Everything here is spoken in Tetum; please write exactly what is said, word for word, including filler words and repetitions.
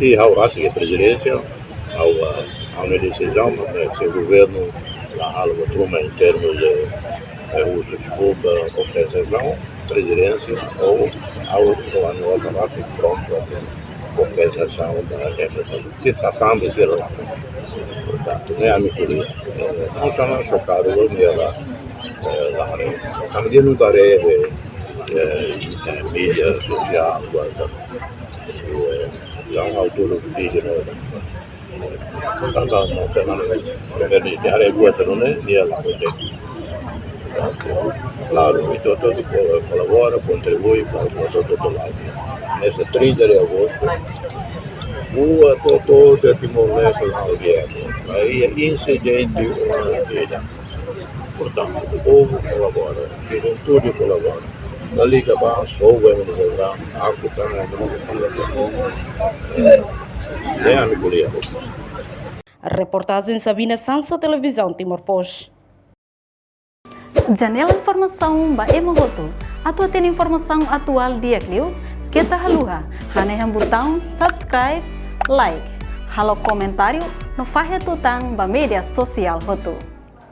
I ha'u rasik iha prezidénsia, ha'u, ah, ha'u-nia desizaun, mas, eh, se governu la halo buat ruma em termos de, eh, uso deskulpa, kompensasaun, prezidénsia, ou ha'u, ou a nossa parte prontu, kompensasaun ba F P. Se sasán de ser la. Portantu, ne'e ami ko'alia. Eh, não só nós, só caro, eu me la, eh, la haree. Kami dia nunka haree, eh, eh, mídia sosiál, guarda. Eh, entaun, autór do vídeo, né? Tanto no canal de primeiru ministru haree buat ruma ne'e, nia la kontente. Klaru, ita hotu-hotu ko-, kolabora, kontribui para buat hotu-hotu la'o di'ak. Neste trinta de agosto, buat hotu-hotu Timor-Leste la'o di'ak. Iha insidente uma vida. Portantu, povu kolabora, juventude kolabora. Dali ka ba, só vai me lembrar, aku também, eh, ne'e ami ko'alia. Reportajen Sabina Sansa, Televizaun Timor Post. Janela informasaun ba ema hotu. Atu hatene informasaun atuál di'ak liu, keta haluha hanehan butaun subscribe, like, halo komentáriu no fahe tutan ba média sosiál hotu.